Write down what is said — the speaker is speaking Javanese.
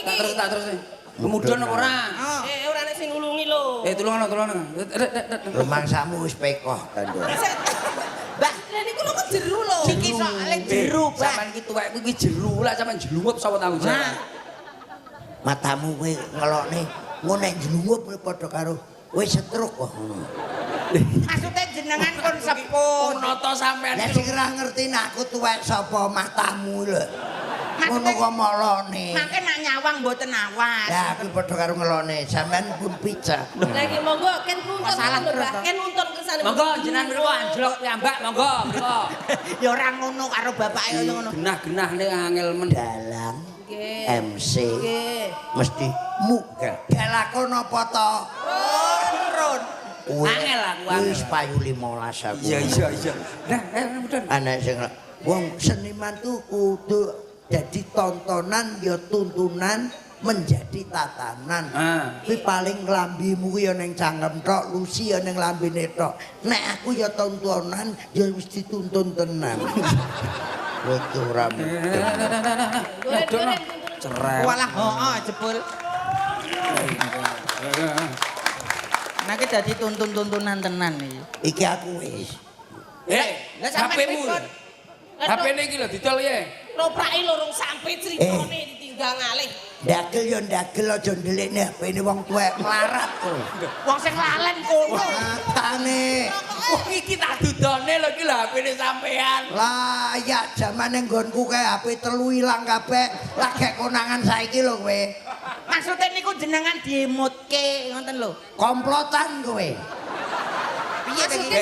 Tak iki. terus, tak terus. Kemudian apa ora? Eh, ora nek sing nulungi lho. Eh, tulungono, tulungono. Rumangsamu wis pekoh kandha. Mbah, Lah niku lho kok jeru lho. Niki soalé jeru, Mbah. Sampeyan iki tuwekku iki jeru lah, sampeyan jelungup sapa tanggung jawab. Matamu kowe ngelokne ngono nek njlungup kowe padha karo kowe stroke kok ngono. Maksudnya jenengan kon sepuh. Nata sampeyan Lah iki sing ora ngerti nek aku tuwek sapa matamu lho. Ngono kok molone. Mangke nak nyawang mboten awas. Lah aku padha karo ngelone, sampean pun picak. Lah iki monggo ken nuntun Salah lho, terus, Mbah. toh. Ken nuntun kersane. Monggo jenengan mriku anjlok piyambak monggo mriku. Ya ora ngono karo bapake kaya ngono. Genah-genahne angel men. Dalang Nggih. MC Nggih. mesti muga. Lakon apa to? Turun. Kuwi Angel aku, angel. Wis payu 15 aku. Iya iya iya. Nah, mudun. Anak sing wong seniman tuh kudu jadi tontonan ya tuntunan menjadi tatanan. Ah. Kuwi paling lambimu kuwi ya ning cangkem tok, Lucy ya ning lambene tok. Nek aku ya tontonan ya wis dituntun tenan. Kowe ki ora mudeng. Goreng-goreng Cerewet. Walah heeh jebul. Nah iki dadi tuntun-tuntunan tenan iki. Iki aku wis. Eh, Lah sampean HP-mu. pripun? HP-ne iki lho didol ya. Toprake lorong sampe critane ditinggal ngalih. Ndagel ya ndagel aja ndelikne HP-ne wong tuwek melarat kowe. Wong sing lalen kono. Matane. Wong iki tak dudone lho iki lho HP-ne sampean. Layak jamane nggonku kae HP telu ilang kabeh. Lagek konangan saiki lho kowe. Maksudnya niku jenengan diemutke ngoten lho. Komplotan kowe. Piye to iki?